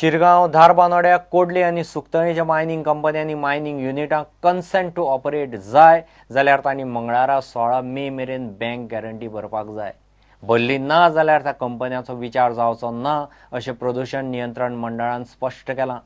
Shirgaon, धारबानोड्या, coldly आनी सुकतळीच्या mining कंपन्यांनी mining युनिटांक consent two operate जाय जाल्यार तांणी मंगळारा 16 मे मेरेन बँक गॅरंटी भरपाक जाय. भरली ना जाल्यार त्या कंपन्याचो विचार जावचो ना अशें प्रदूशण नियंत्रण मंडळान स्पश्ट केलां.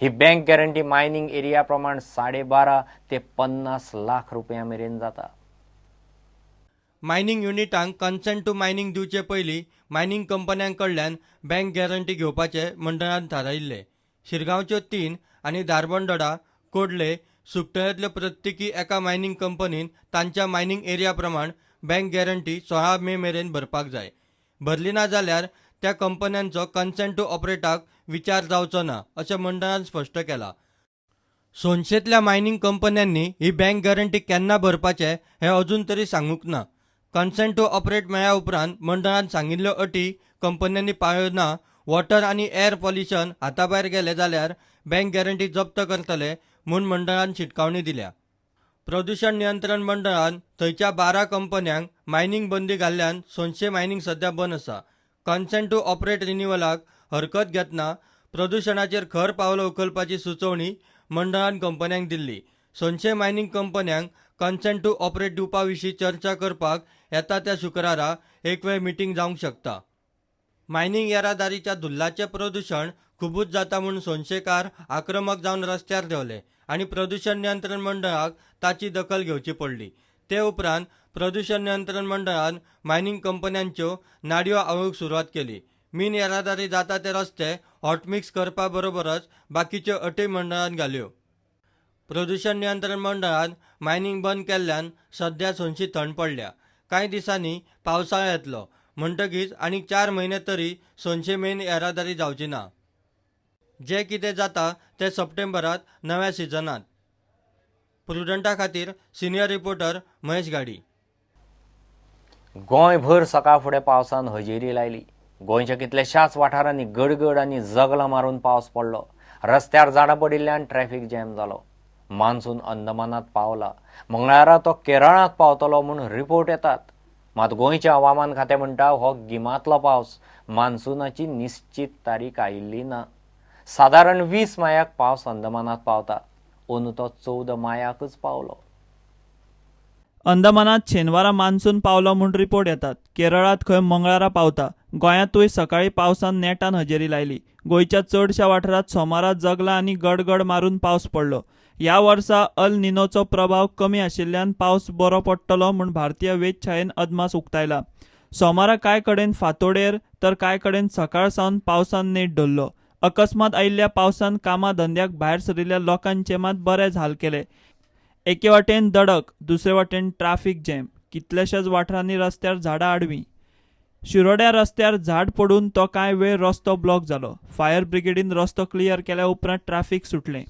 ही बँक गॅरंटी मायनिंग एरिया प्रमाण 12.5 ते 50 लाख रुपया मेरेन जाता. मायनिंग युनिटांक कन्सेंट टू मायनिंग दिवचे पयलीं मायनिंग कंपन्यां कडल्यान बँक गॅरंटी घेवपाचें मंडळान थारायिल्लें. शिरगांवच्यो 3 आनी धारबांदोडा, कोडले, सुकतळ्यांतल्यो प्रत्येकी एका मायनिंग कंपनीन तांच्या मायनिंग एरिया प्रमाण बँक गॅरंटी 16 मे मेरेन भरपाक जाय. भरली ना जाल्यार त्या कंपन्यांचो कन्सेंट टू ऑपरेटाक विचार जावचो ना अशें मंडळान स्पश्ट केलां. सोनशेंतल्या मायनिंग कंपन्यांनी ही बँक गॅरंटी केन्ना भरपाचें हें अजून तरी सांगूंक ना. कन्सेंट टू ऑपरेट मेळ्ळ्या उपरांत मंडळान सांगिल्ल्यो अटी कंपन्यांनी पाळ्ळ्यो ना, वॉटर आनी एअर पॉल्युशन हाताभायर गेलें जाल्यार बँक गॅरंटी जप्त करतले म्हूण मंडळान शिटकावणी दिल्या. प्रदूशण नियंत्रण मंडळान थंयच्या 12 कंपन्यांक मायनिंग बंदी घाल्ल्यान सोनशे मायनिंग सध्या बंद आसा. कन्सेंट टू ऑपरेट रिन्युअलाक हरकत घेतना प्रदूशणाचेर खर पावलां उखलपाची सुचोवणी मंडळान कंपन्यांक दिल्ली. सोनशे मायनिंग कंपन्यांक कन्सेंट टू ऑपरेट दिवपा विशीं चर्चा करपाक येता त्या शुक्रारा एक वेळ मिटींग जावंक शकता. मायनिंग येरादारीच्या धुल्लाचें प्रदूशण खुबूच जाता म्हूण सोनशेकार आक्रमक जावन रस्त्यार देंवले आनी प्रदूशण नियंत्रण मंडळाक ताची दखल घेवची पडली. ते उपरांत प्रदूशण नियंत्रण मंडळान मायनिंग कंपन्यांच्यो नाडयो आळूंक सुरवात केली. मीन येरादारी जाता ते रस्ते हॉटमिक्स करपा बरोबरच बाकीच्यो अटी मंडळान घाल्यो. प्रदूशण नियंत्रण मंडळान मायनिंग बंद केल्ल्यान सध्या सोनशी थंड पडल्या. कांय दिसांनी पावसाळो येतलो म्हणटकीच आनीक 4 म्हयने तरी सोनशे मेन येरादारी जावची ना. जें कितें जाता तें सप्टेंबरांत नव्या सिजनांत. प्रुडंटा खातीर सिनियर रिपोर्टर महेश गाडी. गोंयभर सकाळ फुडें पावसान हजेरी लायली. गोंयच्या कितल्याशाच वाठारांनी गडगड आनी जगलां मारून पावस पडलो. रस्त्यार झाडां पडिल्ल्यान ट्रॅफिक जॅम जालो. मान्सून अंदमानात पावला. मंगळारा तो केरळांत पावतलो म्हूण रिपोर्ट येतात. मात गोंयचें हवामान खातें म्हणटा हो गिमांतलो पावस, मान्सूनाची निश्चीत तारीख आयिल्ली ना. सादारण 20 मायाक पावस अंदमानात पावता. अंदू तो 14 मायाकच पावलो. अंदमानात शेनवारा मान्सून पावलो म्हूण रिपोर्ट येतात. केरळांत खंय मंगळारा पावता. गोंयांतूय सकाळी पावसान नेटान हजेरी लायली. गोंयच्या चडशा वाठारांत सोमारा जगला आनी गडगड मारून पावस पडलो. ह्या वर्सा अल निनोचो प्रभाव कमी आशिल्ल्यान पावस बरो पडटलो म्हूण भारतीय वेधशाळेन अदमास उक्तायला. सोमारा कांय कडेन फांतोडेर तर कांय कडेन सकाळ सावन पावसान नेट धरलो. अकस्मात आयिल्ल्या पावसान कामा धंद्याक भायर सरिल्ल्या लोकांचे मात बरेच हाल केले. एके वाटेन दडक, दुसरे वाटेन ट्राफिक जॅम. कितल्याशाच वाठारांनी रस्त्यार झाडां आडवीं. शिरोड्या रस्त्यार झाड पडून तो कांय वेळ रस्तो ब्लॉक जालो. फायर ब्रिगेडीन रस्तो क्लियर केल्या उपरांत ट्राफिक सुटलें.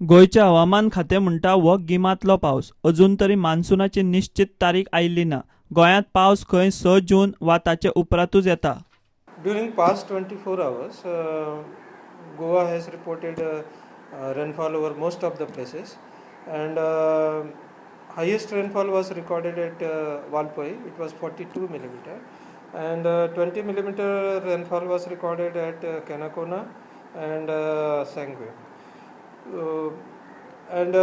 गोंयचें हवामान खातें म्हणटा हो गिमांतलो पावस. अजून तरी मान्सूनाची निश्चीत तारीख आयिल्ली ना. गोंयांत पावस खंय 6 जून वा ताचे उपरांतूच येता. During past 24 hours, Goa has reported rainfall over most of the places, and highest rainfall was recorded at Valpoi. It was 42 millimeter, and 20 millimeter rainfall was recorded at Canacona and Sanguem. And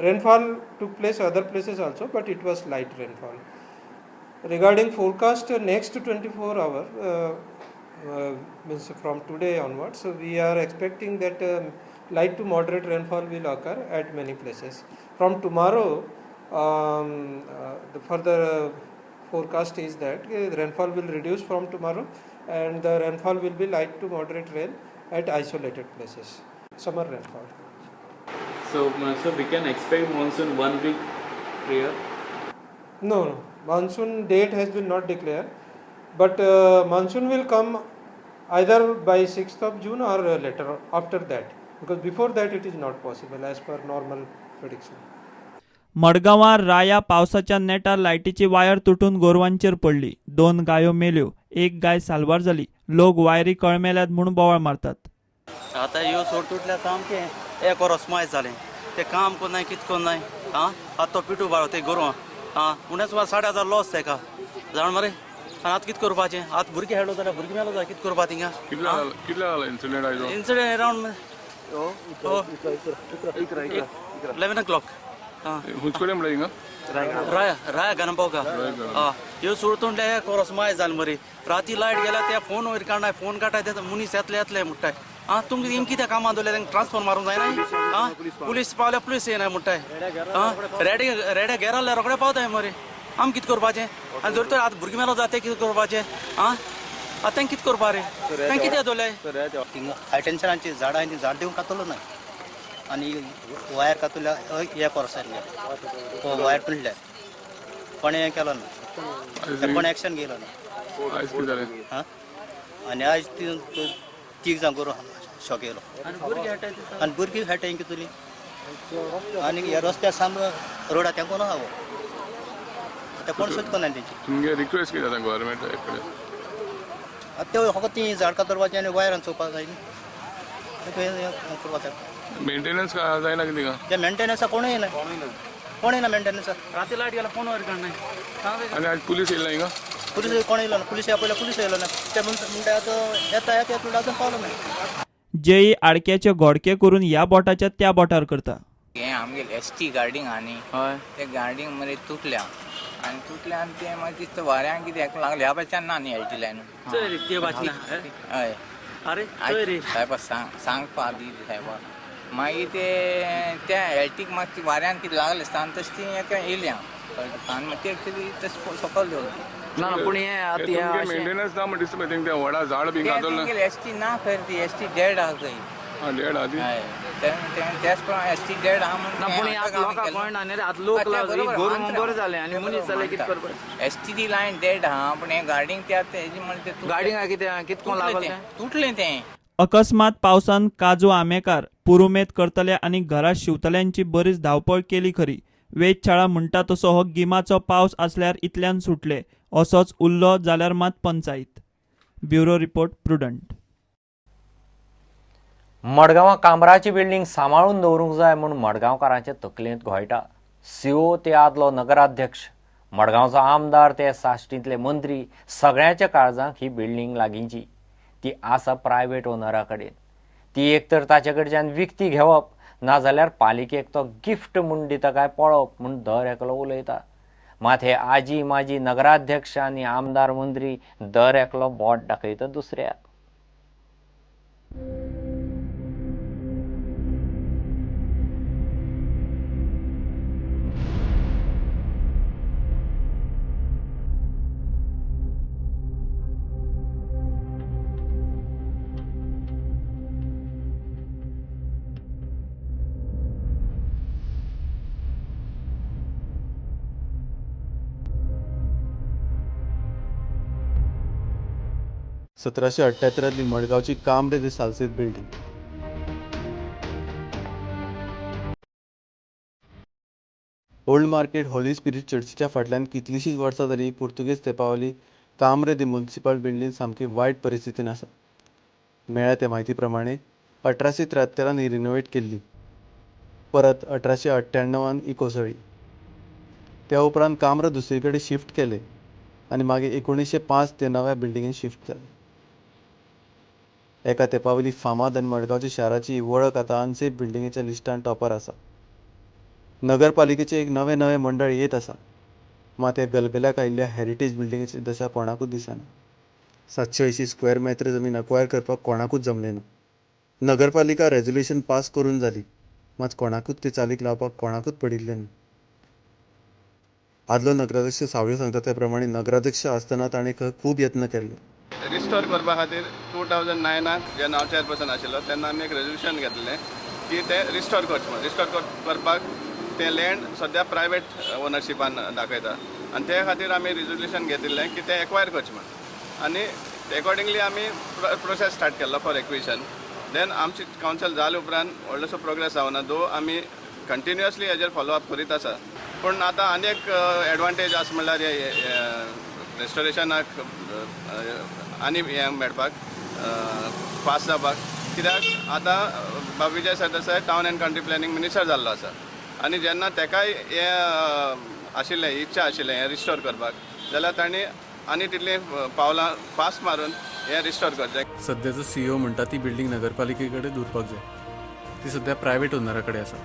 rainfall took place other places also, but it was light rainfall. Regarding forecast, next 24 hour, means from today onwards, so we are expecting that light to moderate rainfall will occur at many places. From tomorrow, the further forecast is that rainfall will reduce from tomorrow, and the rainfall will be light to moderate rain at isolated places. Summer rainfall. So we can expect monsoon 1 week prior? No. Monsoon date has been not declared, but monsoon will come either by 6th of June or later after that, because before that it is not possible as per normal prediction. मडगांवां राया पावसाच्या नेटार लायटीची wire तुटून गोरवांचेर पडली. 2 गायो मेल्यो, 1 गाय साल्वार जाली. लोक वायरी कळमेल्यात म्हूण बोवाळ मारतात. आतां ह्यो सोड तुटल्या सामकें एक वरस मायज जालें. ते काम कोन्नाय कित कोन्नाय. आं आतां तो पिटू बाळो ते गोरवां. आं उणें सुमार 60,000 लॉस तेका जाण मरे. आनी आतां कितें करपाचें? आतां भुरगीं हेडलो जाल्यार भुरगीं मेलो जाल्यार कितें करपा थिंगा? कितले जालो इन्सिडेंट आयजो? Incident around 11 o'clock. खंयचे कडेन म्हणल्यार हिंगा? राया राया गणपावका. हय, ह्यो सोडतोंडल्या कोरस माय जाल मरे. राती लायट गेल्या त्या फोन वयर काडनाय, फोन काडटाय ते मनीस येतले येतले म्हणटाय. आं, तुमकां हिंग कित्याक कामां दवरल्या? तांकां ट्रान्सफर मारूंक जायना? आं, पुलीस पावल्या पुलीस येनाय म्हणटाय. आं, रेडे रेडे गेराल्यार रोखडे पावताय मरे. आम कितें करपाचें? आनी जर तर आतां भुरगीं मेलो जाता तें कितें करपाचें? आं, आतां तांकां कितें करपा रे? तांकां कित्याक दवरल्याय? थिंगा हाय टेन्शनाची झाडां आनी झाड दिवंक कातलो ना आनी वायर कातल्या हे कोर्सान गेले, वायर तुटल्या, कोणें हें केलो ना, कोणें एक्शन घेयलो ना. आयज कितें जालें? आं, आनी आयज ती तीग जाण करून शॉक येयलो आनी भुरगीं खेळटाय कितली आनी ह्या रस्त्यार साम रोडा तेंकोन आहा हो, आतां कोण सोदको ना तेंची. तुमगे रिक्वेस्ट कितें आतां गव्हर्मेंटा कडेन? आतां ते फकत ती झाड कातरपाचें आनी वायरान चोवपाक जाय न्ही, करपाक जाय. मेंटेनन्स जायना कितें थिंगा? ते मेंटेनन्सा कोणूय येना, कोण येना मेंटेनन्सा. राती लायट गेल्या फोन वयर काडनाय. आनी आयज पुलीस येयला हिंगा? पुलीस कोण येयलो ना, पुलीस आपयल्या पुलीस येयलो ना. ते म्हणटा आतां येता येता म्हणटा अजून पावलो ना. जेई आडक्याचे घोडके करून ह्या बोटाच्या त्या बोटार करता. हें आमगेलें एस टी गार्डींग आहा न्ही, ते गार्डींग मरे तुटल्या आनी तुटल्या आनी तें मागीर दिसता वाऱ्यान कितें हेका लागलें ह्या पाच्यान ना न्ही एल टी लायन. हय, अरे सायबा सांगपा दी सायबा. मागीर ते त्या एल टीक मागीर वाऱ्यान कितें लागलें आसता आनी तशें ती एका येयल्या आनी मागीर ते तशें सकयल दवरली ना. पूण हें आतां मेंटेनन्स ना म्हण दिसता पळय, तें व्हडा झाड बी कातरलें. एस टी ना खंय ती, एस टी डेड आहा खंय. डेड आहा ती? हय, त्याच प्रमाणे एस टी डेड आहा म्हणून. पूण आतां लोकांक कळना न्ही रे, आतां लोक गोरवां बरें जालें आनी मनीस जालें कितें करपाचें? एस टी ती लायन डेड आहा, पूण हें गार्डींग त्या हेजी म्हणटा ते गार्डींग कितें कितको लागलें तुटलें तें. अकस्मात पावसान काजू आमेकार पुरुमेत करतले आनी घरा शिंवतल्यांची बरीच धांवपळ केली खरी. वेधशाळा म्हणटा तसो हो गिमाचो पावस आसल्यार इतल्यान सुटले, असोच उरलो जाल्यार मात पंचायत. Bureau report, Prudent. मडगांवां कामराची बिल्डींग सांबाळून दवरूंक जाय म्हूण मडगांवकारांचे तकलेंत घोळटा. सीओ ते आदलो नगराध्यक्ष, मडगांवचो आमदार ते साश्टींतले मंत्री, सगळ्यांच्या काळजांक ही बिल्डींग लागींची. ती आसा प्रायवेट ओनरा कडेन. ती एक तर ताचे कडच्यान विकती घेवप नाजाल्यार पालिकेक तो गिफ्ट म्हूण दिता काय पळोवप म्हूण दर एकलो उलयता. मात हे आजी माजी नगराध्यक्ष आनी आमदार मंत्री दर एकलो बोट दाखयता दुसऱ्याक. सतराशे अठ्ठ्यात्तरांतली मडगांवची Cambre de Salceda building. Old market holy spirit चर्चीच्या फाटल्यान कितलींशींच वर्सां जालीं पुर्तुगेज तेंपावयली काम्रे दे मुन्सिपाल बिल्डींग सामकी वायट परिस्थितीन आसा. मेळ्ळ्या ते म्हायती प्रमाणे 1873 ही रिनोवेट केल्ली, परत 1898 ही कोसळ्ळी. त्या उपरांत काम्र दुसरे कडेन शिफ्ट केलें आनी मागीर 1905 ते नव्या बिल्डिंगेन शिफ्ट जालें. एका तेंपावयली फामाद आनी मडगांवच्या शाराची वळख आतां अनसेफ बिल्डिंगेच्या लिस्टान टॉपार आसा. नगरपालिकेचें एक नवें नवें मंडळ येत आसा, मात ह्या गलगल्याक आयिल्ल्या हेरिटेज बिल्डिंगेची दशा कोणाकूच दिसना. 780 स्क्वेअर मेत्र जमीन अक्वायर करपाक कोणाकूच जमलें ना. नगरपालिका रेजोल्युशन पास करून जाली, मात कोणाकूच तें चालीक लावपाक कोणाकूच पडिल्लें ना. आदलो नगराध्यक्ष सावळी सांगता त्या प्रमाणे नगराध्यक्ष आसतना ताणें खूब यत्न केल्ले. रिस्टोर करपा खातीर 2009 जेन्ना हांव चेअरपर्सन आशिल्लो तेन्ना आमी एक रेजोल्युशन घेतलें की तें रिस्टोर करचें म्हणून. रिस्टोर करपाक तें लँड सद्या प्रायवेट ओनरशिपान दाखयता आनी ते खातीर आमी रेजोल्युशन घेतिल्लें की तें एक्वायर करचें म्हणून आनी एकॉर्डिंगली आमी प्रोसेस स्टार्ट केल्लो फॉर एक्विशन. देन आमची कावन्सिल जाले उपरांत व्हडलोसो प्रोग्रेस जावना, दो आमी कंटिन्युअसली हेजेर फॉलो अप करीत आसा. पूण आतां आनी एक एडवांटेज आसा म्हणल्यार रेस्टोरेशनाक आनी हें मेळपाक फास्ट जावपाक, कित्याक आतां बाब Vijay Sardesai town and country planning minister जाल्लो आसा आनी जेन्ना तेकाय हें आशिल्लें इच्छा आशिल्लें हें रिस्टोर करपाक जाल्यार तांणी आनी तितलीं पावलां फास्ट मारून हें रिस्टोर करचें. सद्याचो सीईओ म्हणटा ती बिल्डींग नगरपालिके कडेन दवरपाक जाय. ती सद्या प्रायवेट ओनरा कडेन आसा.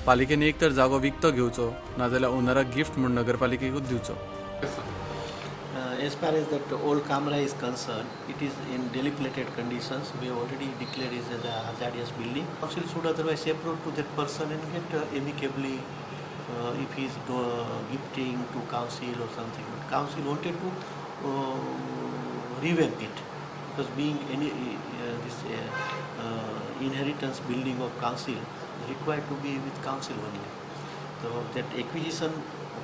पालिकेन एक तर जागो विकतो घेवचो, नाजाल्यार ओनराक गिफ्ट म्हूण नगरपालिकेकूच दिवचो. As far as that old Kamra is concerned, it is in dilapidated conditions. We have already declared it as a hazardous building. Council should otherwise approach to that person and get amicably if he is gifting to council or something. But council wanted to revamp it because being any this inheritance building of council required to be with council only. So that acquisition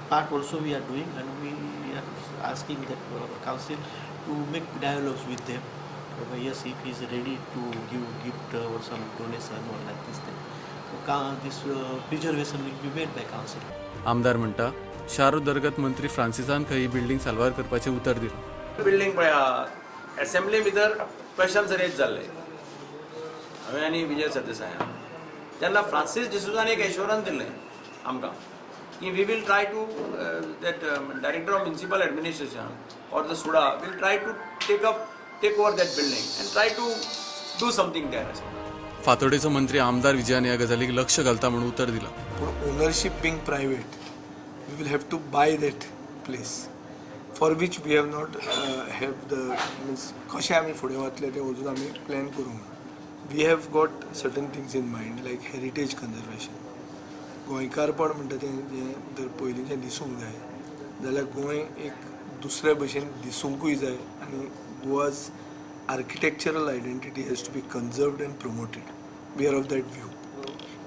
part also we are doing, and we are asking that council to make dialogues with them. Yes, if he is ready to give gift or some donation or like this thing. So this preservation will be made by council. आमदार म्हणटा, शार उदरगत मंत्री फ्रांसिसान खंय ही building साल्वार करपाचें उतर दिलां. Building पळया, एसेंब्ली भितर क्वेश्चन्स रेज जाल्ले हांवें आनी विजय सरदेसायान. तेन्ना फ्रांसीस डिसुजान एक एश्योरन्स दिल्लें आमकां की we will try to that director of municipal administration or the SUDA will try to take over that building and try to do something there अशें. फातोडेचो मंत्री आमदार विजयान ह्या गजालीक लक्ष घालता म्हूण उतर दिलां. पूण ownership being private, we will have to buy that place, for which we have not have the means. कशें आमी फुडें वतले तें अजून आमी प्लॅन करूंक ना. We have got certain things in mind, like heritage conservation. गोंयकारपण म्हणटा तें जें जर पयलींचें दिसूंक जाय जाल्यार गोंय एक दुसरे भशेन दिसूंकूय जाय आनी Goa's architectural identity has to be conserved and promoted. We are of that view.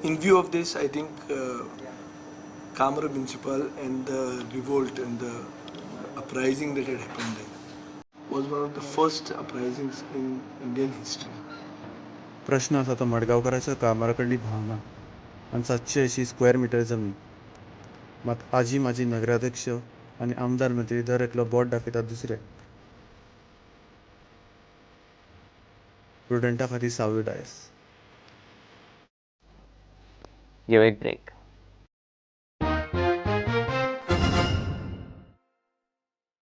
In view of this, I think Kamra Municipal and the revolt and the uprising that had happened there was one of the first uprisings in Indian history. प्रश्न आसा तो मडगांवकाराच्या कामरा कडली भावना आनी 780 square metre जमीन. मात आजी माजी नगराध्यक्ष आनी आमदार मंत्री दर एकलो बोट दाखयता दुसऱ्याक. प्रुडंटा खातीर सावयो डायस. घेवं एक ब्रेक.